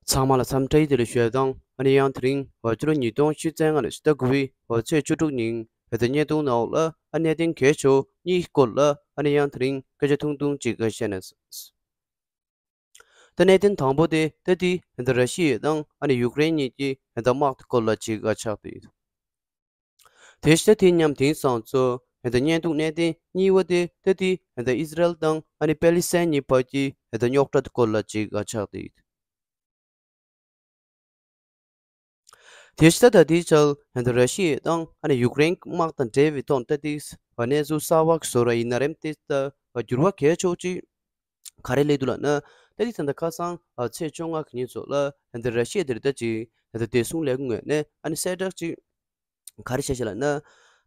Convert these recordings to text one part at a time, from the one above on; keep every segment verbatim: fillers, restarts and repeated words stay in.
ཚང་མ་ལ་འཚམས་འདྲི་བདེ་ལེགས་ཞུ་ཡ་དང་། ཨ་ནི་ཡང་དེ་རིང་འོ་ཕྱི་ལོ་ཉིས་སྟོང་ཉི་ཤུ་རྩ་ལྔ་ལོའི་ཕྱི་ཟླ་དགུ་པའི་འོ་ཚེས་བཅུ་དྲུག་ཉིན་བོད་དོན་བརྙན་ཐུང་ནང་ལ་ཨ་གནད་དོན་གལ་ཆེ་བ་གཉིས་སྐོར་ལ་ཨ་ནི་ཡང་དེ་རིང་སྐད་ཆ་ཐུང་ཐུང་ཅིག་བཤད་ན། ད་གནད་དོན་དང་པོ་དེ་ད་དེ་ད་ར་ཤི་ཡ་དང་ཨ་ནི་ཡུཀ་རེན་གཉིས་ཀྱི་ད་དམག་དེ་སྐོར་ལ་ཅིག་ཆགས་བསྡད་ཡོད། དེ་ཤ་དེ་མཉམ་དེང་སང་ཚོ་ད་བརྙན་ཐུང་གནད་དོན་གཉིས་པ་དེ་ད་དེ་ད་ཨི་སི་རལ་དང་ཨ་ནི་པེ་ལི་སི་ཐན་གཉིས་བར་གྱི་ད་རྙོག་དྲ་དེ་སྐོར་ལ་ཅིག་ཆགས་བསྡད་ཡོད། དེ་ཕྱི་ད་ལྟ་དེའི་ཆར་ད་ར་ཤི་ཡ་དང་ཨ་ནི་ཡུཀ་རེན་དམག་དང་འབྲེལ་བའི་ཐོག་ད་ལྟའི་གནས་ཚུལ་གསར་བ་བཟོ་ར་ཡིན་ན་རེམ་དེ་ད་འགྱུར་བ་གལ་ཆེ་ཅིག་ག་རེ་སླེབས་འདུག་ལབ་ན། ད་ལྟའི་ད་ལྟ་ཁ་སང་ཚེས་བཅོ་ལྔ་གི་ཉིན་ཚོ་ལ་ད་ར་ཤི་ཡ་དེ་རེད་ད་ཅིག་ད་བདེ་སྲུང་ལས་ཁུངས་ངོས་ནས་ཨ་ནི་གསལ་བསྒྲགས་ཅིག་ག་རེ་བྱས་ཤག་ལབ་ན།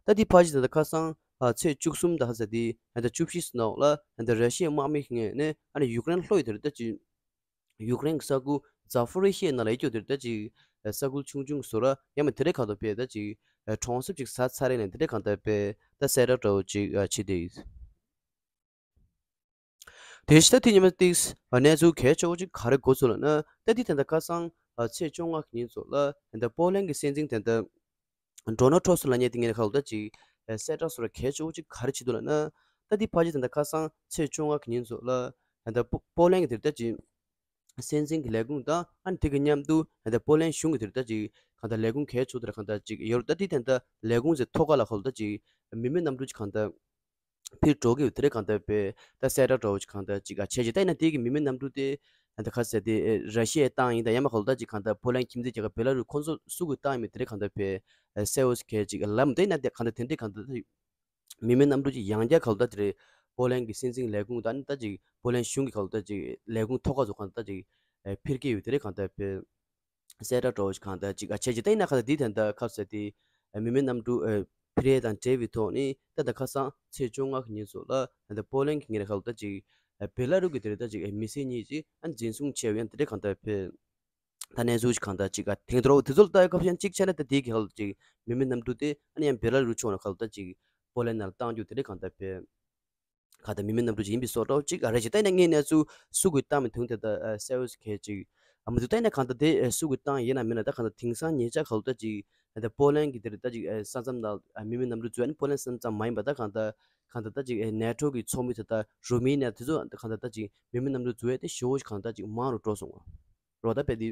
ད་ལྟའི་ཕ་ཇི་ད་ལྟ་ཁ་སང་ཚེས་བཅུ་གསུམ་ད་ཧ་ས་དེ་ད་ལྟ་བཅུ་བཞི་ནང་ལ་ད་ལྟ་ར་ཤི་ཡའི་དམག་མི་ངོས་ནས་ཨ་ནི་ཡུཀ་རེན་ལྷོ་ཡི་དེ་རེད་ད་ཅིག་ཡུཀ་རེན་གྱི་ས་ཁུལ་ཛ་ཕོ་རི་ཤི་ཡ་ནང་ལ་ཡོད་རྒྱུ་དེར་ད་ཅིག་ས་ཁུལ་ཆུང་ཆུང་བཟོ་ར་ཡང་མ་དེ་འདྲའི་ཁ་ཐོག་པས་ད་ཅིག་གྲོང་གསེབ་ཅིག་ཟ་ཚར་རེ་ནས་དེ་འདྲའི་གང་ལྟར་པས་ད་གསལ་བསྒྲགས་འདྲ་བོ་ཅིག་བྱེད་དེ་ཡོད། དེ་ཕྱི་ད་དེ་ཉི་མ་ཏིགས་གནས་ཚུལ་གལ་ཆེ་བོ་ཅིག་ག་རེ་གོ་ཚུལ་ལབ་ན། ད་དེ་ད་ལྟ་ཁ་སང་ཚེས་བཅོ་ལྔ་གི་ཉིན་ཚོ་ལ་ད་ལྟ་པོ་ལན་གྱི་སྲིད་འཛིན་ད་ལྟ་ཌོ་ནལ་ཊྲམ་ལབ་མཁན་དེ་ངས་ཁ་ལོ་ད་ཅིག་གསལ་བསྒྲགས་སོགས་ལ་གལ་ཆེ་བོ་ཅིག་ག་རེ་བྱེད་འདུག་ལབ་ན། ད་དེ་ཕ་ཇི་ད་ལྟ་ཁ་སང་ཚེས་བཅོ་ལྔ་གི་ཉིན་ཚོ་ལ་ད་ལྟ་པོ་པོ་ལན་གྱི་དེར་ད་ཅིག་སྲིད་འཛིན་གྱི་ལས་ཁུངས་དང་ཨ་ནི་དེ་གི་མཉམ་དུ་ད་ལྟ་པོ་ལན་གཞུང་གི་དེར་ད་ཅིག་གང་ལྟར་ལས་ཁུངས་གལ་ཆེ་བོ་དེར་གང་ལྟར་ཅིག་ཡོད་རེད། ད་དེ་ད་ལྟ་ལས་ཁུངས་ཟེར་ཐོག་ཁ་ལ་ཁ་ལོ་ད་ཅིག་མི་མེད་གནམ་གྲུ་ཅིག་གང་ལྟར་ཕིར་འགྲོ་གི་ཡོད། དེ་རེད་གང་ལྟར་པས་ད་གསལ་བསྒྲགས་འདྲ་བོ་ཅིག་གང་ལྟར་ཅིག་ཨ་བྱས་ཅིག་ད་ཡིན་ན་དེ་གི་མི་མེད་གནམ་གྲུ་དེ་ད་ལྟ་ཁ་ཟེར་དེ་ར་ཤི་ཡའི་བཏང་ཡིན་ད་ཡང་མ་ཁ་ལོ་ད་ཅིག་གང་ལྟར་པོ་ལན་ཁྱིམ་མཚེས་རྒྱལ་ཁབ་བེ་ལ་རུ་ཁོང་ཚོ་སུ་གི་བཏང་ཡིན་མིན་དེ་རེད་གང་ལྟར་པས་གསལ་བོ་ཞིག་གལ་ཅིག་ལབ་མི་འདུག་ཡིན་ན་དེ་གང་ལྟར་དེ་འདྲས་གང་ལྟར་མི་མེད་གནམ་གྲུ་ཅིག་ཡང་བསྐྱར་ཁ་ལོ་ད་དེ་རེད། པོ་ལན་གི་སྲིད་འཛིན་ལས་ཁུངས་ད་ནི་ད་ཅིག་པོ་ལན་གཞུང་གི་ཁ་ལོ་ད་ཅིག་ལས་ཁུངས་ཐོག་ཁ་ཚོ་གང་ལྟར་ད་ཅིག་ཕིར་གི་ཡོད་དེ་རེད་གང་ལྟར་པས། གསལ་བསྒྲགས་འདྲ་བོ་ཞིག་གང་ལྟར་ཅིག་ཨ་བྱས་ཅིག་ད་ཡིན་ན་གང་ལྟར་འདི་ད་ལྟ་ཁ་ཟེར་དེ་མི་མེད་གནམ་གྲུ་ཨ་ཕིར་ཡས་དང་འབྲེལ་བའི་ཐོག་ནས་ད་ལྟ་ཁ་སང་ཚེས་བཅོ་ལྔ་གི་ཉིན་ཚོ་ལ་ད་ལྟ་པོ་ལན་གྱི་ངོས་ནས་ཁ་ལོ་ད་ཅིག་ཨ་བེ་ལ་རུ་གི་དེ་རེད་ད་ཅིག་ཨ་མི་སེར་གཉིས་ཅིག་ཨ་འཛིན་བཟུང་བྱས་ཡོད་ཡང་དེ་འདྲ་གང་ལྟར་ཕེ་ད་གནས་ཚུལ་ཞིག་གང་ལྟར་ཅིག་ཨ་དེང་དུ་རོ་དེ་ཚོ་ལ་ལྟ་ཡོད་སྐབས་ཤིག་ཅིག་བྱས་ན་ད་དེ་གི་ཁ་ལོ་ཅིག་མི་མེད་གནམ་གྲུ་དེ་ཨ་ནི་ཡང་བེ་ལ་རུ་ཕྱོགས་ནས་ཁ་ལོ་ད་ཅིག་པོ་ལན་ནང་ལ་བཏང་རྒྱུ་དེ་འདྲ་གང་ལྟར་ཕེ། ག་ད་མི་མེད་གནམ་གྲུ་ཅིག་ཡིན་པའི་བཟོ་འདྲ་ཅིག་ཨ་རེ་ཅིག་ད་ཡིན་ན་ངས་གནས་ཚུལ་སུ་གིས་བཏང་མིན་དོན་དེ་ད་གསལ་བོ་ཞིག་གལ་ཅིག་ཨ་མི་འདུག་ད་ཡིན་ན་གང་ལྟར་དེ་སུ་གིས་བཏང་ཡིན་ན་མིན་ན་ད་གང་ལྟར་དེང་སང་ཉེ་ཆར་ག་ལོ་ད་ཅིག་ད་པོ་ལན་གྱི་དེར་ད་ཅིག་ས་མཚམས་ནང་མི་མེད་གནམ་གྲུ་འཛུལ་ཨ་ནི་པོ་ལན་ས་མཚམས་མ་ཡིན་པ་ད་གང་ལྟར་གང་ལྟར་ད་ཅིག་ནེ་ཊོ་གི་ཚོགས་མི་དེ་ད་རུ་མི་ནི་དེ་ཚོ་གང་ལྟར་ད་ཅིག་མི་མེད་གནམ་གྲུ་འཛུལ་ཡས་དེ་ཞེ་བོ་ཞིག་གང་ལྟར་ཅིག་མང་རུ་འགྲོ་སོང་བ་རོ་ད་དཔེ་དེ།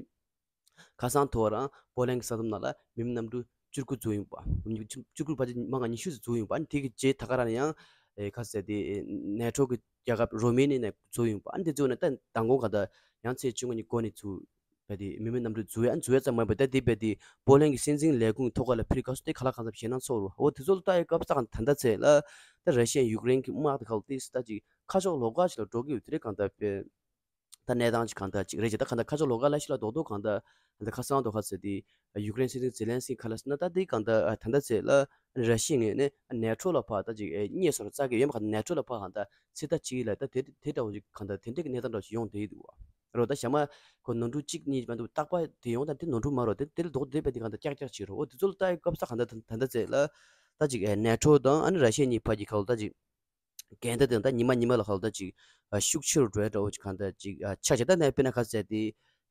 ཁ་སང་ཐོ་རང་པོ་ལན་གྱི་ས་མཚམས་ནང་ལ་མི་མེད་གནམ་གྲུ་བཅུ་དགུ་འཛུལ་ཡོང་པ། བཅུ་དགུ་ཕལ་ཆེར་མང་ང་ཉི་ཤུ་ཙམ་འཛུལ་ཡོང་པ། ཨ་ནི་དེ་གི་རྗེས་ད་ག་རང་ནས་ཡང་ཨེ་ཁ་ཟེར་དེ་ནེ་ཊོ་གི་རྒྱལ་ཁབ་རོ་མེ་ནི་ནས་འཛུལ་ཡོང་པ། ཨ་ནི་དེ་ཚོ་ནས་ད་མདང་དགོང་ག་ད་ཡང་ཚེས་བཅུ་ལྔ་ཉིན་འགོ་ནས་ཚུར་བས་དེ་མི་མེད་གནམ་གྲུ་འཛུལ་ཡ་འཛུལ་ཡ་ཙམ་མ་ཡིན་པ་ད་དེ་བས་དེ་པོ་ལན་གྱི་སྲིད་འཛིན་ལས་ཁུངས་ཐོག་ཁ་ལ་ཕེབས་སྐབས་སུ་དེ་ཁ་ལག་གང་འཚམ་ཞེད་སྣང་ཚོར་རོ། འོ་དེ་ཚོ་ལ་ལྟ་ཡི་སྐབས་ས་གང་ད་ལྟ་ཚེ་ལ་ད་ར་ཤི་ཡ་ཡུཀ་རེན་གྱི་དམག་དེ་ཁ་ལ་ཏིས་ད་ཅིག་ཁ་ཕྱོགས་ལོགས་ཀ་ཞིག་ལ་འགྲོ་གི་ཡོད་དེ་རེད་གང་ལྟར་བས། ད་གནས་སྟངས་ཅིག་གང་ལྟར་ཅིག་རེད་ཅེ། ད་གང་ལྟར་ཁ་ཕྱོགས་ལོགས་ཀ་ལ་ཤི་ལ་རྡོག་རྡོག་གང་ལྟར་ད་ཁ་སང་རྡོག་ཁ་ཟེར་དེ་ཡུཀ་རེན་སྲིད་འཛིན་ཛེ་ལན་སི་ཁ་ལ་ན་ད་དེ་གང་ལྟར་ད་ལྟ་ཚེ་ལ་ར་ཤི་ཡ་ངོས་ནས་ནེ་ཊོ་ལ་ཕར་ད་ཅིག་གཉེན་སོར་རྩ་གི་ཡོད་མ་གང་ནེ་ཊོ་ལ་ཕར་གང་ལྟར་ཚེ་ད་ཅིག་ལ་ད་དེ་དེ་འདྲ་བོ་ཅིག་གང་ལྟར་དེ་འདྲ་གི་གནས་སྟངས་འདྲ་ཞིག་ཡོང་བསྡད་ཡོད་འདུག་བ་རོ། ད་ཞྭ་མ་ཁོ་ནོར་འཁྲུལ་གཅིག་གཉིས་མ་གཏོགས་རྟག་པ་དེ་ཡོང་ད་དེ་ནོར་འཁྲུལ་མ་རོ། དེ་དེ་ལ་རྡོག་དེ་བས་དེ་གང་ལྟར་ཀྱག་ཀྱག་བྱེད་རོ། འོ་དེ་ཚོ་ལ་ལྟ་ཡི་སྐབས་ས་གང་ལྟར་ད་ད་ལྟ་ཚེ་ལ་ད་ཅིག་ནེ་ཊོ་དང་ཨ་ནི་ར་ཤི་ཡ་གཉིས་ཕར་གྱི་ཁ་ལ་ད་ཅིག་འགལ་ཟླ་དེ་ད་ཉི་མ་ཉི་མ་ལ་ཁ་ལ་ད་ཅིག་ཤུགས་ཆེ་རུ་འགྲོ་ཡ་འདྲ་བོ་ཅིག་གང་ལྟར་ཅིག་ཆགས་ཀྱི། ད་ནས་དཔེར་ན་ཁ་ཟེར་དེ་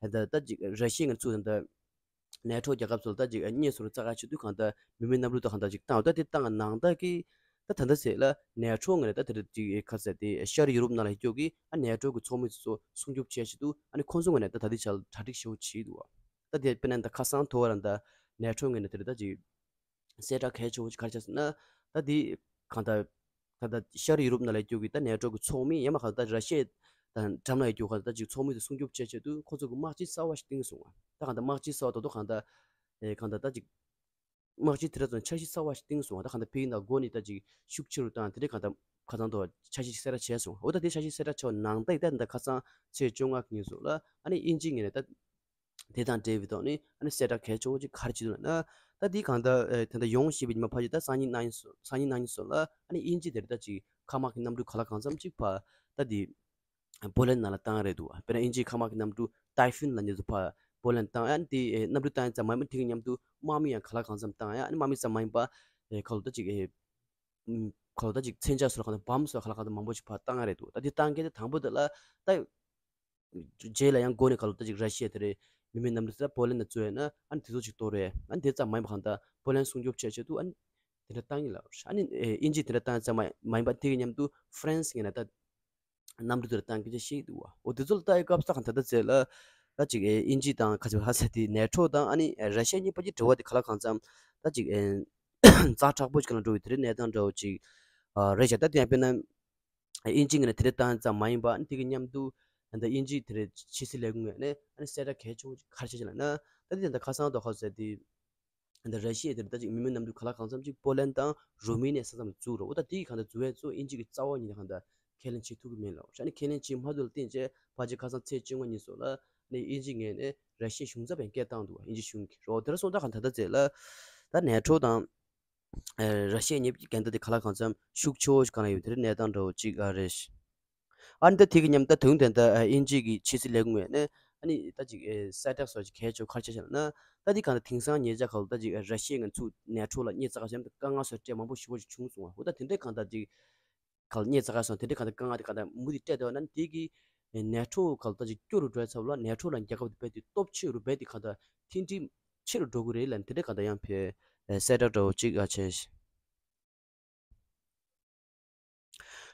ད་ད་ཅིག་ར་ཤི་ཡ་ང་ཚོ་ད་ནེ་ཊོ་རྒྱལ་ཁབ་ཚོ་ལ་ད་ཅིག་གཉེན་སོར་རྩ་ག་ཆེ་དུས་གང་ལྟར་མི་མེད་གནམ་གྲུ་ད་གང་ལྟར་ཅིག་བཏང་ད་དེ་བཏང་ནང་ད་གི་ད་ད་ལྟ་ཟེར་ལ་ནེ་ཊོ་ངོས་ནས་ད་དེ་ཅིག་ཁ་ཟེར་དེ་ཤར་ཡུ་རོབ་ནང་ལ་ཡོད་ཀྱོག་གི་ཨ་ནེ་ཊོ་གི་ཚོགས་མི་ཚོ་སྲུང་སྐྱོབ་བྱས་ཆེ་དུས་ཨ་ནི་ཁོང་ཚོ་ངོས་ནས་ད་ད་དེ་ཆ་ལ་གྲ་སྒྲིག་ཞེ་པོ་བྱས་འདུག་བ། ད་དེ་དཔེར་ན་ད་ཁ་སང་ཐོ་བ་ར་ད་ནེ་ཊོ་ངོས་ནས་དེ་ད་ཅིག་གསལ་བསྒྲགས་གལ་ཆེ་བོ་ཞིག་ག་རེ་བྱས་ཟེར་ན། ད་འདི་གང་ལྟར་ད་ལྟ་ཤར་ཡུ་རོབ་ནང་ལ་ཡོད་ཀྱི་ད་ནེ་ཊོ་གི་ཚོགས་མི་ཡང་མ་གང་ལྟར་ར་ཤི་ཡ་དང་འགྲམ་ལ་ཡོད་ཀྱི་གང་ལྟར་ཅིག་ཚོགས་མི་དེ་སྲུང་སྐྱོབ་བྱེད་ཆེད་དུ་ཁོ་ཚོ་གི་དམག་སྤྱི་གསར་བ་ཞིག་བཏིང་སོང་བ། ད་གང་ལྟར་དམག་སྤྱི་གསར་བ་དོ་དོ་གང་ལྟར་ཨེ་གང་ལྟར་ད་ཅིག་དམག་སྤྱི་དེ་ར་ཚོ་འཆར་གཞི་གསར་བ་ཞིག་བཏིང་སོང་བ། ད་གང་ལྟར་ཕ་གི་ནང་འགོ་ནས་ད་ཅིག་ཤུགས་ཆེ་རུ་བཏང་དེ་འདྲའི་གང་ལྟར་ཁ་ཚང་དུ་འཆར་གཞི་ཞིག་གསལ་བསྒྲགས་བྱས་སོང་བ། འོ་ད་དེ་འཆར་གཞི་གསལ་བསྒྲགས་བྱས་པ་ནང་ལྟར་ད་ད་ཁ་སང་ཚེས་བཅོ་ལྔ་གི་ཉིན་སོགས་ལ་ཨ་ནི་དབྱིན་ཇི་ངོས་ནས་ད། དེ་དང་འབྲེལ་བའི་ཐོག་ནས་ཨ་ནི་གསལ་བསྒྲགས་གལ་ཆེ་བོ་ཅིག་ག་རེ་བྱེད་འདུག་ལབ་ན། ད་འདི་གང་ལྟར་ཨེ་ད་ལྟ་ཡོང་བཞིན་པའི་ཉི་མ་ཕལ་ཆེར་ད་སང་ཉིན་གནངས་ཉིན་སོ་སང་ཉིན་གནངས་ཉིན་སོགས་ལ་ཨ་ནི་དབྱིན་ཇི་དེར་ད་ཅིག་མཁའ་དམག་གི་གནམ་གྲུ་ག་ལ་གང་འཚམ་ཅིག་ཕར་ད་འདི་པོ་ལན་ནང་ལ་བཏང་རེད་འདུག་དཔེར་ན་དབྱིན་ཇིའི་མཁའ་དམག་གི་གནམ་གྲུ་ཏའི་ཧྥུན་ལབ་མཁན་ཚོ་ཕར་པོ་ལན་བཏང་ཡ། ཨ་ནི་དེ་ཨེ་གནམ་གྲུ་བཏང་ཡ་ཙམ་མ་ཡིན་པར་དེ་གི་མཉམ་དུ་དམག་མི་ཡང་ག་ལ་གང་འཚམ་བཏང་ཡ། ཨ་ནི་དམག་མི་ཙམ་མ་ཡིན་པར་ཨེ་ག་ལ་ད་ཅིག་ཨེ་ཁོ་ལ་ད་ཅིག་མཚོན་ཆ་སོགས་ལ་གང་ལྟར་བམ་སོགས་ལ་གང་ལྟར་མང་པོ་ཞིག་ཕར་བཏང་ཡ་རེད་འདུག་ད་འདི་བཏང་མཁན་དེ་དང་པོ་དེ་ལ་ད། རྗེས་ལ་ཡང་འགོ་ནས་ག་ལ་ད་ཅིག་ར་ཤི་ཡ་དེ་རེད། མི་མེད་གནམ་གྲུ་དེ་པོ་ལན་ནང་འཛུལ་ཡོད་ན་ཨ་ནི་དེ་ཚོ་ཅིག་གཏོར་རེད། ཨ་ནི་དེ་ཙམ་མ་ཡིན་པ་གང་ལྟར་པོ་ལན་སྲུང་སྐྱོབ་བྱེད་ཆེད་དུ་ཨ་ནི་དེ་འདྲ་བཏང་གི་ལབ་རེད། ཨ་ནི་ཨེ་དབྱིན་ཇི་དེ་འདྲ་བཏང་ཙམ་མ་མ་ཡིན་པ་དེ་གི་མཉམ་དུ་ཧྥ་རན་སི་ངོས་ནས་ད་གནམ་གྲུ་དེ་འདྲ་བཏང་སྐད་ཆ་བཤད་ཀྱི་འདུག་བ། འོ་དེ་ཚོ་ལ་ལྟ་ཡི་སྐབས་སུ་ད་གང་ད་ལྟ་ཚེ་ལ་ད་ཅིག་ཨེ་དབྱིན་ཇི་དང་ག་ཚོད་ཧ་ཟེར་དེ་ནེ་ཊོ་དང་ཨ་ནི་ཨེ་ར་ཤི་ཡ་གཉིས་བར་གྱི་འབྲེལ་བ་དེ་ག་ལ་གང་འཚམ་ད་ཅིག་ཨེ་ཛ་དྲག་པོ་ཅིག་ལ་འགྲོ་བའི་དེ་རིང་གནས་སྟངས་འདྲ་བོ་ཅིག་ཨ་རེད་བཞག་ད་དེ་ཡང་དཔེར་ན། དབྱིན་ཇི་ངོས་ནས་དེ་འདྲ་བཏང་ཙམ་མ་ཡིན་པ་ཨ་ནི་དེ་གི་མཉམ་དུ་ཨ་ནི་དབྱིན་ཇི་དེ་འདྲའི་ཕྱི་སྲིད་ལས་ཁུངས་ངོས་ནས་ཨ་ནི་གསལ་བསྒྲགས་གལ་ཆེན་པོ་ཅིག་ག་རེ་བྱས་ཤག་ལབ་ན། ད་དེ་ད་ལྟ་ཁ་སང་དུ་ཧ་ཟེར་དེ་ཨ་ནི་ར་ཤི་ཡ་དེ་འདྲ་ད་ཅིག་མི་མེད་གནམ་གྲུ་ག་ལ་གང་འཚམ་ཅིག་པོ་ལན་དང་རུ་མི་ནི་ཡ་ས་མཚམས་འཛུལ་རོགས། འོ་ད་དེ་གི་གང་ལྟར་འཛུལ་བའི་ཚོ་དབྱིན་ཇི་གི་རྩ་བ་ཉིད་ནས་གང་ལྟར་ཁས་ལེན་བྱེད་ཐུབ་ཀྱི་མེད་ལབ་རེད། ཨ་ནི་ཁས་ལེན་བྱེད་མ་ཐུབ་ལ་བརྟེན་བྱས་ཕལ་ཆེར་ཁ་སང་ཚེས་བཅོ་ལྔ་ཉིན་སོགས་ལ་ཨ་ནི་དབྱིན་ཇི་ངོས་ནས་ར་ཤི་ཡའི་གཞུང་ཚབ་ཡང་སྐད་བཏང་འདུག་དབྱིན་ཇི་གཞུང་གིས་རོགས། དེ་འདྲ་སོང་ད་གང་ད་ལྟ་ཚེ་ལ་ད་ནེ་ཊོ་དང་ཨེ་ར་ཤི་ཡ་གཉིས་ཀྱི་འགལ་ཟླ་དེ་ག་ལ་གང་འཚམ་ཤུགས་ཆེ་བོ་ཞིག་གང་ལ་ཡོད་དེ་རིང་གནས་སྟངས་འདྲ་བོ་ཅིག་ཨ་རེད། ཨ་ནི་ད་དེ་གི་མཉམ་ད་དུང་དེ་འདྲ་ཨ་དབྱིན་ཇི་གི་ཕྱི་སྲིད་ལས་ཁུངས་ངོས་ནས་ཨ་ནི་ད་ཅིག་ཨེ་གསལ་བསྒྲགས་སོགས་ཅིག་གལ་ཆེ་བོ་ག་རེ་བྱས་ཤག་ལབ་ན། ད་དེ་གང་ལྟར་དེང་སང་ཉེ་ཆར་གང་ལ་ད་ཅིག་ཨེ་ར་ཤི་ཡ་ངོས་ཚུར་ནེ་ཊོ་ལ་སྙད་བཙག་ག་བྱས་ན་དཀའ་ངལ་སོགས་འཕྲད་མང་པོ་ཞེ་པོ་ཅིག་བྱུང་སོང་བ། འོ་ད་དེ་འདྲའི་གང་ལྟར་ཅིག་གང་ལ་སྙད་བཙག་ག་སོང་དེ་འདྲའི་གང་ལྟར་དཀའ་ངལ་དེ་གང་ལྟར་མུ་མཐུད་སྤྲད་བསྡད་པ་ན་དེ་གི་ནེ་ཊོ་གང་ལ་ད་ཅིག་སྐྱོ་རུ་འགྲོ་ཡ་ཚབ་ལ་ནེ་ཊོ་ལ་རྒྱལ་ཁབ་དེ་རྦད་དེ་སྟོབས་ཆེ་རུ་རྦད་དེ་གང་ལྟར་མཐུན་སྒྲིལ་ཆེ་རུ་འགྲོ་གི་རེད་ལབ་ནས་དེ་འདྲ་གང་ལྟར་ཡང་ཕེ་གསལ་བསྒྲགས་འདྲ་བོ་ཅིག་ཨ་བྱས།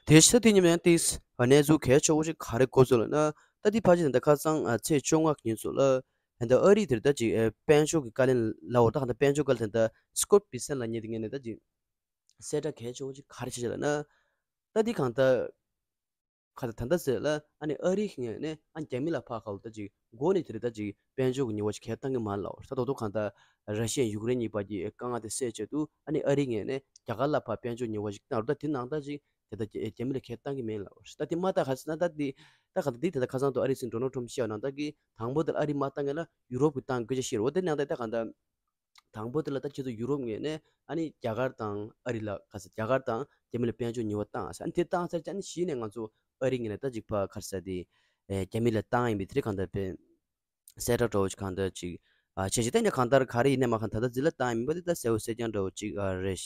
དེ་ཤ་དེ་ཉིན་ཡང་ཏིས་གནས་ཚུལ་གལ་ཆེ་བོ་ཞིག་ག་རེ་གོ་སོང་ལབ་ན། ད་དེ་ཕལ་ཆེར་ད་ཁ་སང་ཚེས་བཅོ་ལྔ་ཉིན་ཚོ་ལ་ད་ཨ་རི་དེར་ད་ཅིག་དཔལ་འབྱོར་གྱི་བཀའ་བློན་ལ་འོ་ད་གང་ལྟར་དཔལ་འབྱོར་བཀའ་བློན་ད་སྐོད་པི་སན་ལབ་མཁན་དེ་ངོས་ནས་ད་ཅིག་གསལ་བསྒྲགས་གལ་ཆེ་བོ་ཅིག་ག་རེ་བྱས་ཤག་ལབ་ན། ད་འདི་གང་ལྟར་ག་ད་ད་ལྟ་ཟེར་ལ་ཨ་ནི་ཨ་རི་ངོས་ནས་ཨ་རྒྱ་མི་ལ་ཕར་ག་ལ་ད་ཅིག་འགོ་ནས་དེ་རེད་ད་ཅིག་དཔལ་འབྱོར་གྱི་ཉེས་པ་ཅིག་གལ་བཏང་གི་མ་རེད་ལབ་པ་རེད། ད་དོ་དོ་གང་ལྟར་ར་ཤི་ཡ་ཡུཀ་རེན་གཉིས་བར་གྱི་དཀའ་ངལ་དེ་སེལ་ཆེད་དུ་ཨ་ནི་ཨ་རི་ངོས་ནས་རྒྱ་གར་ལ་ཕར་དཔལ་འབྱོར་ཉེས་པ་ཅིག་བཏང་རེད། ད་དེ་ནང་ལྟར་ཅིག་དེ་ད་རྒྱ་མི་ལ་གལ་བཏང་གི་མེད་ལབ་པ་རེད། ད་དེ་མ་ད་ག་ཟེར་ན་ད་དེ་ད་ག་ད་དེ་དེ་ད་ཁ་སང་དུ་ཨ་རི་སྲིད་འཛིན་ཌོ་ནལ་ཊམ་བཤད་པ་ནང་ལྟར་གྱི་དང་པོ་དེར་ཨ་རི་མ་བཏང་གི་ལ་ཡུ་རོབ་ཀྱིས་བཏང་དགོས་ཆ་བཤད་རེད། འོ་དེ་ནང་ལྟར་ད་གང་ལྟར། དང་པོ་དེ་ལ་ད་ཁྱེད་ཚོ་ཡུ་རོབ་ངོས་ནས་ཨ་ནི་རྒྱ་གར་དང་ཨ་རི་ལ་ག་ས་རྒྱ་གར་དང་རྒྱ་མི་ལ་དཔལ་འབྱོར་ཉེས་པ་བཏང་ཨ་ས་ཨ་ནི་དེ་བཏང་ཚར་ཅིག་ཨ་ནི་གཞི་ནས་ང་ཚོ་ཨ་རི་ངོས་ནས་ད་ཅིག་ཕར་ག་ས་དེ་ཨེ་རྒྱ་མི་ལ་བཏང་ཡིན་པའི་དེ་རིགས་གང་ལྟར་དཔེ་གསལ་བསྒྲགས་འདྲ་བོ་ཅིག་གང་ལྟར་ཅིག་ཨ་བྱས་ཅིག་ད་ནི་གང་ལྟར་ག་རེ་ཡིན་ནའི་མ་གང་ད་ལྟ་འཛི་ལ་བཏང་ཡིན་པ་དེ་ད་གསལ་བོ་གསལ་རྐྱང་འདྲ་བོ་ཅིག་ཨ་རེད།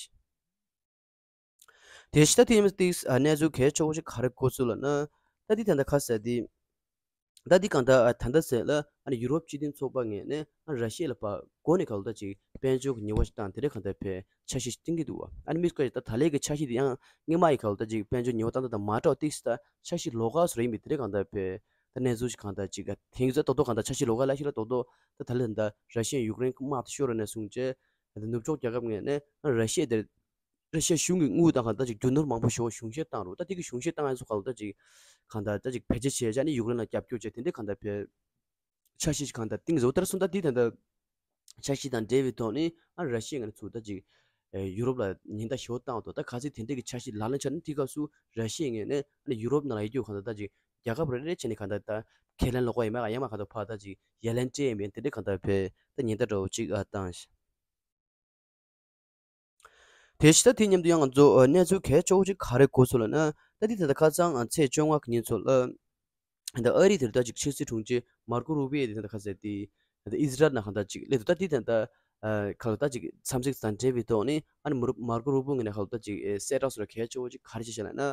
དེ་ཤི་ད་དེ་ཡིན་ཏིག་གནས་ཚུལ་གལ་ཆེ་བོ་ཞིག་ག་རེ་གོ་སོང་ལབ་ན། ད་དེ་ད་ལྟ་ཁ་ཟེར་དེ། ད་དེ་གང་ལྟར་ད་ལྟ་ཟེར་ལ་ཨ་ནི་ཡུ་རོབ་སྤྱི་མཐུན་ཚོགས་པ་ངོས་ནས་ཨ་ར་ཤི་ཡ་ལ་ཕར་འགོ་ནས་ག་ལ་ད་ཅིག་དཔལ་འབྱོར་གྱི་ཉེས་པ་ཞིག་བཏང་དེ་རེད་གང་ལྟར་ཕར་འཆར་གཞི་ཞིག་བཏིང་གི་འདུག་བ། ཨ་ནི་མི་སྐོར་ད་ད་ལན་གྱི་འཆར་གཞི་དེ་ཡང་སྔོན་མ་ཡི་ག་ལ་ད་ཅིག་དཔལ་འབྱོར་ཉེས་པ་བཏང་ད་ད་མ་འདྲ་བ་ཏིག་ད་འཆར་གཞི་ལོགས་ཀ་བཟོ་ར་ཡིན་པའི་དེ་རེད་གང་ལྟར་ཕར་ད་གནས་ཚུལ་ཞིག་གང་ལྟར་ཅིག་དེང་ཚོ་ཏོག་ཏོག་གང་ལྟར་འཆར་གཞི་ལོགས་ཀ་ལ་ཞིག་ལ་ཏོག་ཏོག་ད་ད་ལན་ད་ར་ཤི་ཡ་ཡུཀ་རེན་དམག་ད་ཤོར་ར་ནས་བཟུང་བྱས་ད་ནུབ་ཕྱོགས་རྒྱལ་ཁབ་ངོས་ནས་ཨ་ར་ཤི་ཡ་དེར་ར་ཤི་ཡ་གཞུང་གི་དངུལ་དང་གང་ལྟར་ཅིག་རྒྱུ་ནོར་མང་པོ་ཞེ་པོ་གཞུང་བཞེས་བཏང་རུང་ད་དེ་གི་གཞུང་བཞེས་བཏང་ཡས་སུ་གང་ལྟར་ཅིག་གང་ལྟར་ད་ཅིག་བེད་སྤྱོད་བྱས་བྱས་ནས་ཡུཀ་རེན་ལ་རྒྱབ་སྐྱོར་བྱས་དེ་འདྲའི་གང་ལྟར་བྱས་འཆར་གཞི་ཅིག་གང་ལྟར་བཏིང་ཟེར་བ་དེར་སོང་ད་དེ་ད་ལྟ་འཆར་གཞི་དང་འབྲེལ་བའི་ཐོག་ནས་ཨ་ར་ཤི་ཡ་ངོས་ནས་ཚུར་ད་ཅིག་ཡུ་རོབ་ལ་ཉེན་བརྡ་ཞེ་པོ་བཏང་འདུག་ད་ག་ཚོད་དེ་འདྲའི་གི་འཆར་གཞི་ལག་ལེན་འཆར་ན་དེ་སྐབས་སུ་ར་ཤི་ཡ་ངོས་ནས་ཨ་ནི་ཡུ་རོབ་ནང་ལ་ཡོད་རྒྱུ་གང་ལྟར་ད་ཅིག་རྒྱལ་ཁབ་རེ་རེ་བྱས་ནས་གང་ལྟར་ད་ཁས་ལེན་ལོགས་ཀ་ཡིན་མིན་ཡང་མ་གང་ལྟར་ཕར་ད་ཅིག་ཡ་ལན་སྤྲད་ཡིན་མིན་དེ་འདྲའི་གང་ལྟར་བས་ད་ཉེན་བརྡ་འདྲ་བོ་ཅིག་ཨ་བཏང་ཞིང་། དེ་ཕྱི་ད་དེ་མཉམ་དུ་ཡང་ང་ཚོ་ཨ་གནས་ཚུལ་གལ་ཆེ་བོ་ཅིག་ག་རེ་གོ་སོང་ལབ་ན། ད་དེ་ད་ལྟ་ཁ་སང་ཨ་ཚེས་བཅོ་ལྔ་གི་ཉིན་ཚོ་ལ་ད་ཨ་རི་དེར་ད་ཅིག་ཕྱི་སྲིད་དྲུང་ཆེ་མར་ཀོ་རུ་བི་ཡོ་དེ་ད་ལྟ་ཁ་ཟེར་དེ་ད་ལྟ་ཨི་ཟི་རལ་ནང་ཁ་ད་ཅིག་སླེབས་འདུག་ད་དེ་ད་ལྟ་ཨ་ག་ལ་ད་ཅིག་འཚམས་གཟིགས་དང་འབྲེལ་བའི་ཐོག་ནས་ཨ་ནི་མར་མར་ཀོ་རུ་བི་ཡོ་ངོས་ནས་ག་ལ་ད་ཅིག་ཨེ་གསལ་བསྒྲགས་སོགས་ལ་གལ་ཆེ་བོ་ཅིག་ག་རེ་བྱས་ཤག་ལབ་ན།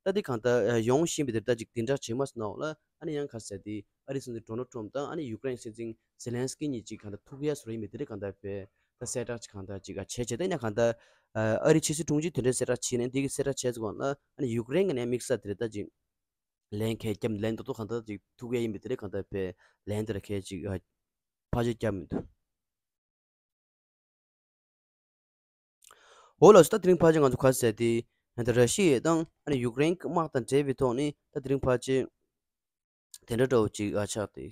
ད་དེ་གང་ལྟར་ཨ་ཡོང་བཞིན་པའི་དེར་ད་ཅིག་བདུན་ཕྲག་རྗེས་མ་ཟེར་ནའོ་ལ་ཨ་ནི་ཡང་ཁ་ཟེར་དེ་ཨ་རིའི་སྲིད་འཛིན་ཌོ་ནལ་ཊམ་དང་ཨ་ནི་ཡུཀ་རེན་སྲིད་འཛིན་ཛེ་ལན་སི་ཀི་གཉིས་ཅིག་གང་ལྟར་ཐུག་ཡ་བཟོ་ཡིན་པའི་དེ་རིགས་གང་ལྟར་བས་ད་གསལ་བསྒྲགས་ཅིག་གང་ལྟར་ཅིག་ཨ་བྱས་བྱས་ད་ཡིན་ན་གང་ལྟར་ཨ་རི་ཕྱི་སྲིད་དྲུང་ཆེ་དེ་འདྲའི་གསལ་བསྒྲགས་བྱས་ནས་འདི་གི་གསལ་བསྒྲགས་བྱས་ཚུལ་གང་ལ་ཨ་ནི་ཡུཀ་རེན་གི་ནས་དམིགས་བསལ་དེ་རེད་ད་ཅིག་ལན་ཁས་བརྒྱབ་ལན་ཏོག་ཏོག་གང་ལྟར་ཅིག་ཐུག་ཡ་ཡིན་པའི་དེ་རིགས་གང་ལྟར་བས་ལན་དེ་ལ་ཁས་ཅིག་ཨ་ཕར་ཅིག་བརྒྱབ་མི་འདུག་འོ་ལགས་སོ། ད་དེ་རིང་ཕལ་ཆེར་ང་ཚོ་ག་ཟེར་དེ་ད་ར་ཤི་ཡ་དང་ཨ་ནི་ཡུཀ་རེན་གྱི་དམག་དང་འབྲེལ་བའི་ཐོག་ནས་ད་དེ་རིང་ཕལ་ཆེར་དེ་འདྲ་འདྲ་བོ་ཅིག་ཨ་ཆགས་ཏེ།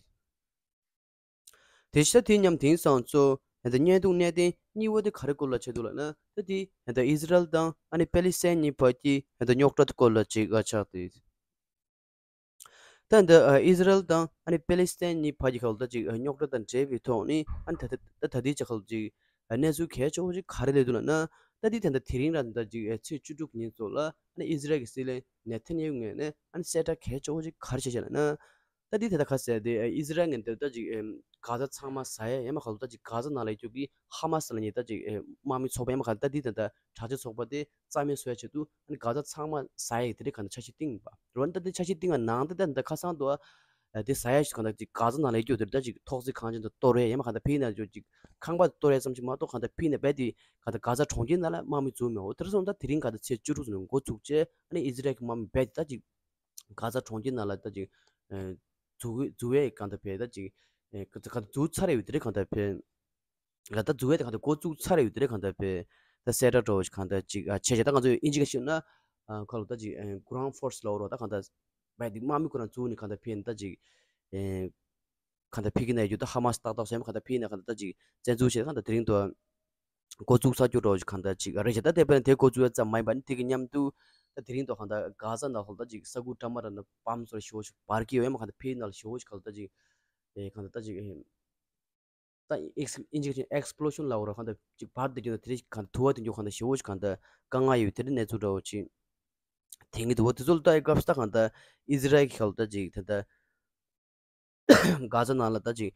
དེ་ཕྱི་ད་དེ་མཉམ་དེང་སང་ཚོ་ད་བརྙན་ཐུང་གནད་དོན་གཉིས་པ་དེ་ག་རེ་སྐོར་ལ་བྱེད་འདུག་ལབ་ན། ད་དེ་ད་ཨི་ཟི་རལ་དང་ཨ་ནི་པེ་ལི་སི་ཐན་གཉིས་བར་གྱི་ད་རྙོག་དྲ་དེ་སྐོར་ལ་ཅིག་ཨ་ཆགས་ཏེ། ད་འདི་ཨི་ཟི་རལ་དང་ཨ་ནི་པེ་ལི་སི་ཐན་གཉིས་བར་གྱི་ཁ་ལོ་ད་ཅིག་རྙོག་དྲ་དང་འབྲེལ་བའི་ཐོག་ནས་ཨ་ནི་ད་ད་ད་ལྟའི་ཆ་ཁ་ལོ་ཅིག་གནས་ཚུལ་གལ་ཆེ་བོ་ཅིག་ག་རེ་སླེབས་འདུག་ལབ་ན། ད་འདི་ད་ལྟ་དེ་རིང་ར་ད་ཅིག་ཚེས་བཅུ་དྲུག་ཉིན་ཚོ་ལ་ཨ་ནི་ཨི་ཟི་རལ་གྱི་སྲིད་བློན་ནེ་ཐན་ཡ་ཧུ་ངོས་ནས་ཨ་ནི་གསལ་བསྒྲགས་གལ་ཆེ་བོ་ཅིག་ག་རེ་བྱས་ཤག་ལབ་ན། ད་འདི་ད་ལྟ་ག་ཟེར་དེ་ཨི་ཟི་རལ་ངོས་ནས་ད་ཅིག་གྷ་ཛ་ཚང་མ་ཟ་ཡ་ཡ་མ་ཁ་ལོ་ད་ཅིག་གྷ་ཛ་ནང་ལ་ཡོད་རྒྱུ་གི་ཧ་མ་སི་ལབ་མཁན་ད་ཅིག་དམག་མི་ཚོགས་པ་ཡ་མ་ག་ད་འདི་ད་ལྟ་དྲག་ཆས་ཚོགས་པ་དེ་རྩ་མེད་བཟོ་ཡ་ཆེད་དུ་ཨ་ནི་གྷ་ཛ་ཚང་མ་ཟ་ཡ་གི་དེ་རིགས་ག་འདྲ་འཆར་གཞི་བཏིང་པ་རོ། ཨ་ནི་ད་དེ་འཆར་གཞི་བཏིང་བ་ནང་ད་ད་ད་ཁ་སང་དུ་ ཨ་དེ་ཟ་ཡ་ཞིག་གང་ལྟར་ཅིག་གྷ་ཛ་ནང་ལ་ཡོད་རྒྱུ་དེར་ད་ཅིག་ཐོག་བརྩེགས་ཁང་ཆེན་དུ་གཏོར་རེ་ཡང་མ་གང་ལྟར་ཕི་ན་ཅིག་ཁང་པ་གཏོར་རེ་ཙམ་ཞིག་མ་གཏོགས་གང་ལྟར་ཕི་ན་རྦད་དེ་གང་ལྟར་གྷ་ཛ་གྲོང་ཁྱེར་ནང་ལ་དམག་མི་འཛུལ་མེད། འོ་དེར་སོང་ད་དེ་རིང་གང་ལྟར་ཚེས་བཅུ་དྲུག་ཚོ་ནས་འགོ་ཚུགས་བྱས་ཨ་ནི་ཨི་ཛི་རལ་གྱི་དམག་མི་རྦད་དེ་ད་ཅིག་གྷ་ཛ་གྲོང་ཁྱེར་ནང་ལ་ད་ཅིག་ཨ་འཛུལ་འཛུལ་བའི་གང་ལྟར་ཕེ་ད་ཅིག་ཨ་གང་ལྟར་འཛུལ་ཚར་རེ་ཡོད་དེ་རེད་གང་ལྟར་ཕེ། ད་ལྟ་འཛུལ་བའི་དེ་གང་ལྟར་འགོ་བཙུགས་ཚར་ཡོད་དེ་རེད་གང་ལྟར་ཕེ། ད་གསལ་བསྒྲགས་འདྲ་བོ་ཞིག་གང་ལྟར་ཅིག་ཨ་བྱས་བྱས་ད་ང་ཚོ་ཨིན་ཇི་ག་ཤོད་ན་ཨ་ཁ་ལོ་ད་ཅིག་ཨ་ground force ལབ་རོགས་ད་གང་ལྟར་རྦད་དེ་དམག་མི་ཁོ་རང་བཙུགས་ནས་གང་ལྟར་ཕེ་ནས་ད་ཅིག་ཨ་གང་ལྟར་ཕེ་གི་ན་ཡོད་ད་ཧ་མ་སི་ཏག་ཏག་སོ་ཡ་མ་གང་ལྟར་ཕེ་ནས་གང་ལྟར་ད་ཅིག་བཙན་འཛུལ་བྱས་གང་ལྟར་དེ་རིང་དུ་འགོ་བཙུགས་ཚར་རྒྱུ་འདྲ་བོ་ཞིག་གང་ལྟར་ཅིག་ཨ་རེད་བྱས་ད་དེ་དཔེར་ན་དེ་འགོ་བཙུགས་ཡ་ཙམ་མ་ཡིན་པ་ནི་དེ་གི་མཉམ་དུ་ད་དེ་རིང་དུ་གང་ལྟར་གྷ་ཛ་ནང་ལ་ད་ཅིག་ས་ཁུག་འདྲ་མ་འདྲ་ན་བམ་སོགས་ཞེ་བོ་ཞིག་འབར་གི་ཡོད་ཡ་མ་གང་ལྟར་ཕེ་ནང་ལ་ཞེ་བོ་ཞིག་གང་ལྟར་ད་ཅིག་ཨ་གང་ལྟར་ད་ཅིག་ཨ། ད་ཨིན་ཇི་སྐད་ཀྱི་ཨེག་སི་པི་ལོ་ཤན་ལབ་རོགས་གང་ལྟར་ཅིག་འབར་བསྡད་རྒྱུ་དང་དེ་རིང་གང་ལྟར་དུ་བ་དེ་རྒྱུ་གང་ལྟར་ཞེ་བོ་ཞིག་གང་ལྟར་དཀའ་ངལ་ཡོད་དེ་རིང་གནས་ཚུལ་འདྲ་བོ་ཅིག་དེ་ངེས་འདུག་འོ་དེ་ཚོ་ལ་ལྟ་ཡི་སྐབས་སུ་ད་གང་ལྟར་ཨི་ཛི་རལ་གྱི་གང་ལྟར་ཅིག་ད་ལྟ་གྷ་ཛ་ནང་ལ་ད་ཅིག་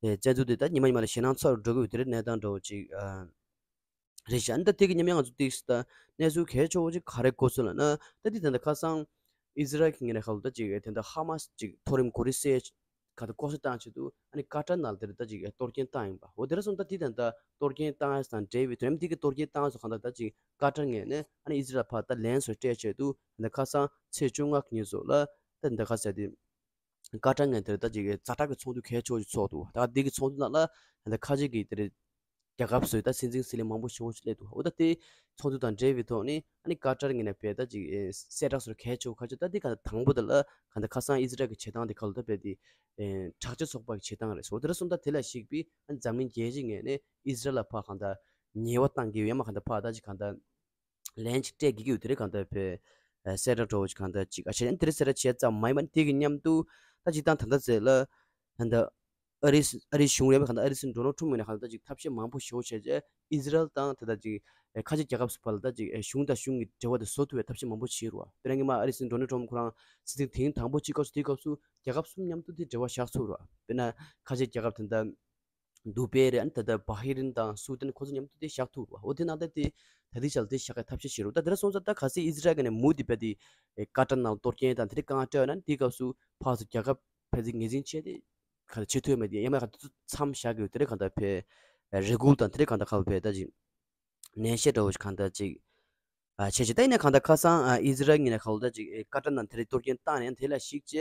ཨེ་བཙན་འཛུལ་དེ་ད་ཉི་མ་ཉི་མ་ལ་ཞེད་སྣང་ཚ་རུ་འགྲོ་གི་ཡོད་དེ་རིང་གནས་སྟངས་འདྲ་བོ་ཅིག་ཨ། རེད་ཤག་ཨ་ནི་ད་དེ་གི་མཉམ་ཡང་ང་ཚོ་ཏིག་ཙམ་ད་གནས་ཚུལ་གལ་ཆེ་བོ་ཅིག་ག་རེ་གོ་སོང་ལབ་ན་ད་དེ་ད་ལྟ་ཁ་སང་ཨི་ཛི་རལ་གྱི་ངོས་ནས་ཁ་ལོ་ད་ཅིག་དེ་འདྲ་ཧ་མ་སི་ཅིག་མཐོ་རིམ་འགོ་ཁྲིད་སེ་ག་ད་ལྐོག་ཟ་བཏང་ཆེད་དུ་ཨ་ནི་ཀ་ཏར་ནང་དེར་ད་ཅིག་གཏོར་སྐྱོན་བཏང་ཡིན་པ། འོ་དེ་ར་སོང་ད་དེ་ད་ལྟ་གཏོར་སྐྱོན་བཏང་ཡ་དང་འབྲེལ་བའི་དོན་དེ་གི་གཏོར་སྐྱོན་བཏང་སོ་གང་ད་ད་ཅིག་ཀ་ཏར་ངོས་ནས་ཨ་ནི་ཨི་ཛི་རལ་ཕར་ད་ལན་སོ་སྤྲད་ཆེད་དུ་ད་ཁ་སང་ཚེས་བཅོ་ལྔ་ཉིན་སོ་ལ་ད་འདི་ཁ་ཟེར་དེ། ཀ་ཏར་ངོས་དེར་ད་ཅིག་ཛ་དྲག་གི་ཚོགས་འདུ་གལ་ཆེ་བོ་ཞིག་ཚོགས་འདུག་ད་འདི་གི་ཚོགས་འདུ་ནང་ལ་ད་ཁ་ཆེ་གི་དེར་རྒྱལ་ཁབ་སུ་ད་སྲིད་འཛིན་སྲིད་བློན་མང་པོ་ཞིག་སླེབས་འདུག་འོ་ད་དེ་ཚོགས་འདུ་དང་འབྲེལ་བའི་ཐོག་ནས་ཨ་ནི་ཀ་ཏར་ངོས་ནས་བས་ད་ཅིག་གསལ་བསྒྲགས་སོར་གལ་ཆེ་བོ་ཁ་ཆེ་ད་འདི་ག་དང་པོ་དེ་ལ་ག་ད་ཁ་སང་ཨི་ཛི་རལ་གི་བྱེད་སྟངས་དེ་ཁ་ལོ་ད་བས་དེ་དྲག་སྤྱོད་ཚོགས་པ་གི་བྱེད་སྟངས་རེད་སོ་དེ་ར་སོང་ད་དེ་ལ་གཞིགས་པའི་ཨ་ནི་འཛམ་གླིང་རྒྱལ་སྤྱི་ངོས་ནས་ཨི་ཛི་རལ་ལ་ཕར་ག་ད་ཉེས་པ་བཏང་གི་ཡོད་ཡ་མ་ག་ད་ཕར་ད་ཅིག་ག་ད། ལན་ཅིག་སྤྲད་དགོས་ཀྱི་ཡོད་དེ་རེད་གང་ལྟར་བས། གསལ་བསྒྲགས་འདྲ་བོ་ཅིག་གང་ལྟར་ཅིག་ཨ་བྱས་ནས་དེ་རེད་གསལ་བསྒྲགས་བྱས་ཙམ་མ་ཡིན་པ་ནི་དེ་གི་མཉམ་དུ་ད་སྤྱིར་བཏང་ད་ལྟ་ཟེར་ལ་ད་ལྟ་ཨ་རིའི་ཨ་རིའི་གཞུང་རེད་པ་གང་ལྟར་ཨ་རིའི་སྲིད་འཛིན་ཌོ་ནལ་ཊམ་ངོས་ནས་གང་ལྟར་ཅིག་ཐབས་ཤེས་མང་པོ་ཞེ་པོ་བྱས་རྗེས་ཨི་ཛི་རལ་དང་ད་ལྟ་ཅིག་ཁ་ཆེ་རྒྱལ་ཁབ་སུ་བར་ལ་ད་ཅིག་གཞུང་དང་གཞུང་གི་འབྲེལ་བ་དེ་བཟོ་ཐུབ་པའི་ཐབས་ཤེས་མང་པོ་བྱས་རུ་བ། དཔེར་ན་སྔོན་མ་ཨ་རིའི་སྲིད་འཛིན་ཌོ་ནལ་ཊམ་ཁོ་རང་སྲིད་འཛིན་ཐེངས་དང་པོ་གཅིག་སྐབས་སུ་དེའི་སྐབས་སུ་རྒྱལ་ཁབ་གསུམ་མཉམ་དུ་དེ་འབྲེལ་བ་བཞག་ཚུགས་རུ་བ། དཔེར་ན་ཁ་ཆེ་རྒྱལ་ཁབ་ད་ལྟ། དུ་བེ་རེད། ཨ་ནི་ད་ལྟ་བྷ་ཧི་རིན་དང་སུ་དན་ཁོ་ཚོ་མཉམ་དུ་དེ་བཞག་ཐུབ་རོགས། འོ་དེ་ནང་ལྟ་དེ་ད་ལྟའི་ཆར་དེ་བཞག་གི་ཐབས་ཤེས་བྱེད་རོགས། ད་དེ་འདྲ་སོང་ཙང་ད་གལ་སྲིད་ཨི་ཛི་རལ་གྱི་ནས་མུ་མཐུད་དེ་དེ་ཀ་ཏར་ནང་གཏོར་སྐྱོན་དང་དེ་འདྲའི་དཀའ་ངལ་སྤྲད་ཡོད་ན་དེའི་སྐབས་སུ་ཕར་ཚུར་རྒྱལ་ཁབ་ཕན་ཚུན་ངོས་འཛིན་བྱས་ཏེ་ག་ལ་བྱེད་ཐུབ་ཡོད་མེད་དེ་ཡང་མེད་ག་དེ་ཚོ་མཚམས་བཞག་གི་ཡོད། དེ་འདྲའི་གང་ལྟར་བས་རེ་སྐུལ་དང་དེ་འདྲའི་གང་ལྟར་ཁག་བས་ད་ཅིག་ནན་བཤད་འདྲ་བོ་ཞིག་གང་ལྟར་ཅིག་ཨ་བྱས་ཤིང་ད་ཡིན་ན་གང་ལྟར་ཁ་སང་ཨི་ཛི་རལ་ངོས་ནས་གང་ལྟར་ཅིག་ཀ་ཏར་ནང་དེ་རིང་གཏོར་སྐྱོན་བཏང་ནས་དེ་ལ་གཞིགས་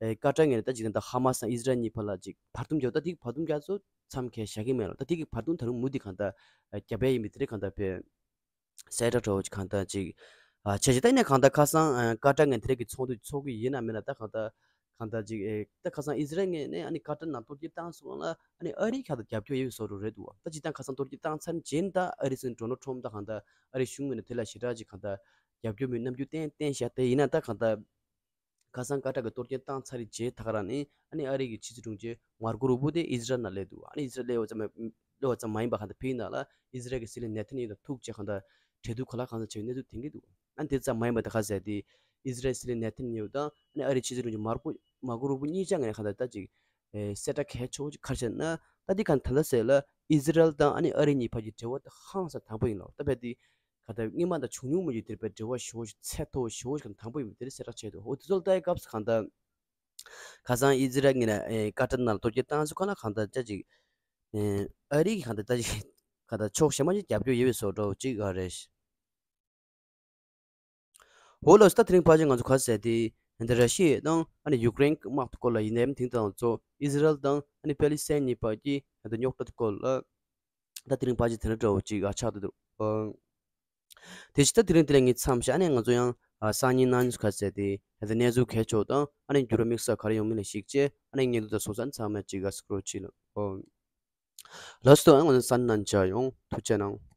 བྱས། ཀ་ཏར་ངོས་ནས་ད་ཅིག་ད་ཧ་མ་སི་དང་ཨི་ཛི་རལ་གཉིས་བར་ལ་ཅིག་བར་འདུམ་རྒྱག་ད་དེ་བར་འདུམ་རྒྱག་ཚོ་མཚམས་ཁས་བཞག་གི་མེད་ལ་ད་དེ་གི་བར་འདུམ་ད་རུང་མུ་མཐུད་གང་ལྟར་རྒྱབ་ཡ་ཡིན་པའི་དེ་རིང་གང་ལྟར་བས་གསལ་བསྒྲགས་འདྲ་བོ་ཅིག་གང་ལྟར་ཅིག་བྱས་ཤིང་ད་ཡིན་ན་གང་ལྟར་ཁ་སང་ཀ་ཏར་ངོས་དེ་རིང་གི་ཚོགས་འདུ་ཚོགས་ཀྱི་ཡིན་ན་མིན་ན་ད་གང་ལྟར་གང་ལྟར་ཅིག་ཨེ་ད་ཁ་སང་ཨི་ཛི་རལ་ངོས་ནས་ཨ་ནི་ཀ་ཏར་ནང་གཏོར་སྐྱོན་བཏང་སོང་ལ་ཨ་ནི་ཨ་རིའི་ཁ་ཐུག་རྒྱབ་སྐྱོར་ཡོད་པའི་བཟོ་འདྲ་རེད་འདུག་ད་སྤྱིར་བཏང་ཁ་སང་གཏོར་སྐྱོན་བཏང་ཚར་རྗེས་ད་ཨ་རིའི་སྲིད་འཛིན་ཌོ་ནལ་ཊམ་ད་གང་ལྟར་ཨ་རིའི་གཞུང་ངོས་ནས་དེ་ལ་ཞེ་དྲག་ཅིག་གང་ལྟར་རྒྱབ་སྐྱོར་མེད་རྣམ་འགྱུར་བསྟན་བསྟན་བཞག་དེ་ཡིན་ན་ད་གང་ལྟར་ཁ་སང་ཀ་ཏར་གྱི་གཏོར་སྐྱོན་བཏང་ཚར་རྗེས་ད་ག་རང་ནས་ཨ་ནི་ཨ་རི་གི་ཕྱི་སྲིད་དྲུང་ཆེ་མར་ཀོ་རུ་པོ་དེ་ཨི་ཛི་རལ་ནང་སླེབས་འདུག་ཨ་ནི་ཨི་ཛི་རལ་སླེབས་པ་ཙམ་སླེབས་པ་ཙམ་མ་ཡིན་པ་གང་ལྟར་ཕིའི་ནང་ལ་ཨི་ཛི་རལ་གྱི་སྲིད་བློན་ནེ་ཐན་ཡ་ཧུ་དང་ཐུག་བྱས་གང་ལྟར་གྲོས་བསྡུར་ག་ལ་གང་ལྟར་བྱས་པའི་གནས་ཚུལ་ཐོན་གྱི་འདུག་ཨ་ནི་དེ་ཙམ་མ་ཡིན་པ་ད་ག་ཟེར་དེ་ཨི་ཛི་རལ་སྲིད་བློན་ནེ་ཐན་ཡ་ཧུ་དང་ཨ་ནི་ཨ་རིའི་ཕྱི་སྲིད་དྲུང་ཆེ་མར་ཀོ་མར་ཀོ་རུ་པོ་གཉིས་ཆ་ངོས་ནས་གང་ལྟར་ད་ཅིག་ཨེ་གསལ་བསྒྲགས་གལ་ཆེ་བོ་ཅིག་ག་རེ་བྱས་ན་ད་འདི་གང་ལྟར་ད་ལྟ་ཟེར་ལ་ཨི་ཛི་རལ་དང་ཨ་ནི་ཨ་རི་གཉིས་བར་གྱི་འབྲེལ་བ་ད་ཧང་སང་དང་པོ་ཡིན་ལ་ད་བས་དེ་ག་ད་སྔོན་མ་དང་བྱུང་མྱོང་མ་ཡོད་དེར་བའི་འབྲེལ་བ་ཞེ་བོ་ཞིག་ཚད་མཐོ་བོ་ཞེ་བོ་ཞིག་དང་དང་པོ་ཡིན་པ་དེ་གསལ་བསྒྲགས་བྱས་འདུག་འོ་དེ་ཚོ་ལ་ལྟ་ཡི་སྐབས་སུ་གང་ལྟར་ཁ་སང་ཨི་ཛི་རལ་ངོས་ནས་ཨེ་ཀ་ཏར་ནང་ལ་གཏོར་སྐྱོན་བཏང་ཚུལ་གང་ལ་གང་ལྟར་ཅིག་ཨེ་ཨ་རི་གི་གང་ལྟར་ད་ཅིག་གང་ལྟར་ཕྱོགས་གཞན་པ་ཅིག་རྒྱབ་སྐྱོར་ཡོད་པའི་བཟོ་འདྲ་བོ་ཅིག་ཨ་རེད། འོ་ལགས་སོ། ད་དེ་རིང་ཕལ་ཆེར་ང་ཚོ་ག་ཟེར་དེ་འདི་ར་ཤི་ཡ་དང་ཨ་ནི་ཡུཀ་རེན་གྱི་དམག་དེ་སྐོར་ལ་ཡིན་ནའི་དེང་དང་ཚོ་ཨི་ཛི་རལ་དང་ཨ་ནི་པེ་ལི་སི་ཐན་གཉིས་བར་གྱི་ད་རྙོག་དྲ་དེ་སྐོར་ལ་ད་དེ་རིང་ཕལ་ཆེར་དེ་འདྲ་འདྲ་བོ་ཅིག་ཨ་ཆགས་འདུག་ཨང་། དེ་བཞིན་ད་དེ་རིང་དེ་ལ་ངས་མཚམས་བཞག་ནས་ང་ཚོ་ཡང་ཨ་སང་ཉིན་གནངས་ཉིན་ག་ཟེར་དེ་ད་གནས་ཚུལ་གལ་ཆེ་བ་དང་ཨ་ནི་འགྱུར་བ་དམིགས་བསལ་ག་རེ་ཡོང་མིན་ལ་གཞིགས་བྱས་ཨ་ནི་ངས་འདི་ལྟར་སོང་ཙང་ཚང་མས་ཅིག་ཨ་སི་ཀྲོལ་བྱེད་ལ་ཨང་། ལགས་སོ། ཨ་ང་ཚོ་སང་ཉིན་གནངས་ཉིན་མཇལ་ཡོང་། ཐུགས་རྗེ་གནང་།